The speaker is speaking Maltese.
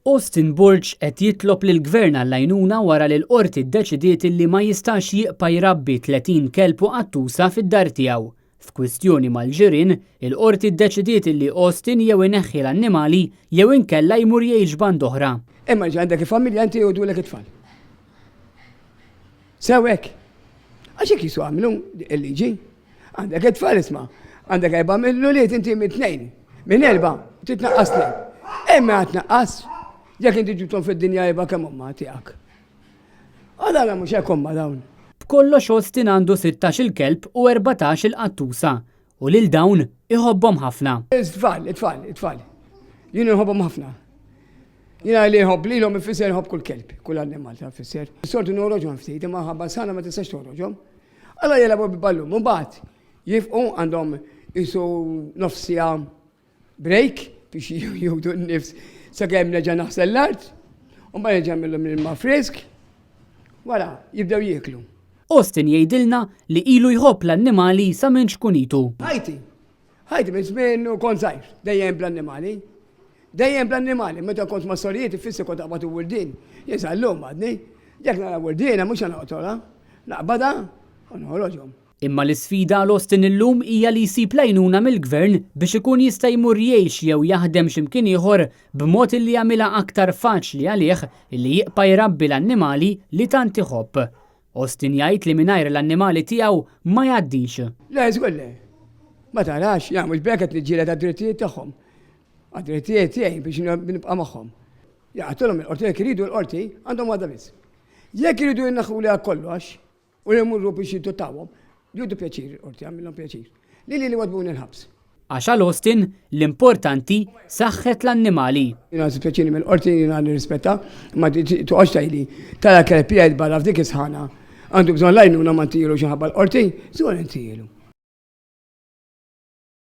Austin Borg qed jitlob lill-Gvern għall-għajnuna wara li l-Qorti ddeċidiet illi ma jistax jibqa' jrabbi 30 kelb u qattusa fid-dar tiegħu. F'kwistjoni mal-ġirien, il-Qorti ddeċidiet illi Austin jew ineħħi l-annimali jew inkella jmur jgħix band'oħra. Imma ġa għandek il-familja inti jgħodulek it-tfal. Sew hekk. Għax hekk jisu għamlu il-liġi. Għandek it-tfal isma'. Għandek erba' mill-ulied inti minn tnejn. Minn erba' titnaqqas tnejn. Imma tnaqqas jekk inti ġibthom fid-dinja erba' kemm huma tiegħek. Għadana mhux hekk huma dawn. B'kollox Austin għandu 16-il kelb u 14-il qattusa u lil dawn iħobbhom ħafna. It-tfal, it-tfal, it-tfal. Jien inħobbhom ħafna. Jiena li nħobb lilhom ifisser nħobb kull kelb, kull annimal ta' fisser. Soltu noħroġhom ftit, imma ħabba sana ma tistax toħroġhom. Alla jilagħbu bil-ballun, mbagħad jifqu għandhom isu nofsija break biex jieħdu n-nifs sakemm nerġa' naħsel l-art, u mbagħad nerġa' nagħmilhom l-ilma frisk, wara jibdew jieklu. Austin jgħidilna li ilu jħobb l-annimali sa minn ċkunitu. Ħajti, ħajti minn żmien u kont żgħir, dejjem bl-annimali. Dejjem bl-annimali, meta kont ma' sorijiet ifisser kont aqbad u wirdien. Jien sal-lum għadni, jekk nara wirdiena mhux se noqtolha, naqbadha u noħroġhom. Imma l-isfida għal Austin illum hija li jsib l-għajnuna mill-Gvern biex ikun jista' jmur jgħix jew jaħdem xi mkien ieħor b'mod illi jagħmilha aktar faċli għalih illi jibqa' jrabbi l-annimali li tant iħobb. Austin jgħid li mingħajr l-annimali tiegħu ma jgħaddix. Le, żgur le. Ma tarax, jien mhux b'hekk qed niġġieled għad-drittijiet tagħhom. Għad-drittijiet tiegħi biex nibqa' magħhom. Jaqgħatulhom il-qorti jekk iridu l-qorti għandhom għadha biss. Jekk iridu jinneħħuli għal kollox u jmorru biex jiddottawhom, jieħdu pjaċir il-qorti, għamilhom pjaċir. Lili li wadbuni l-ħabs. Għax għal Austin l-importanti saħħet l-annimali. Jiena dispjaċini mill-qorti, jiena nirrispetta, imma toqgħodx tgħidli tara kelb jgħid barra f'dik is-sħana għandu bżonn l-għajnuna ma ntilu xi ħabba l-qorti, żgur intilu.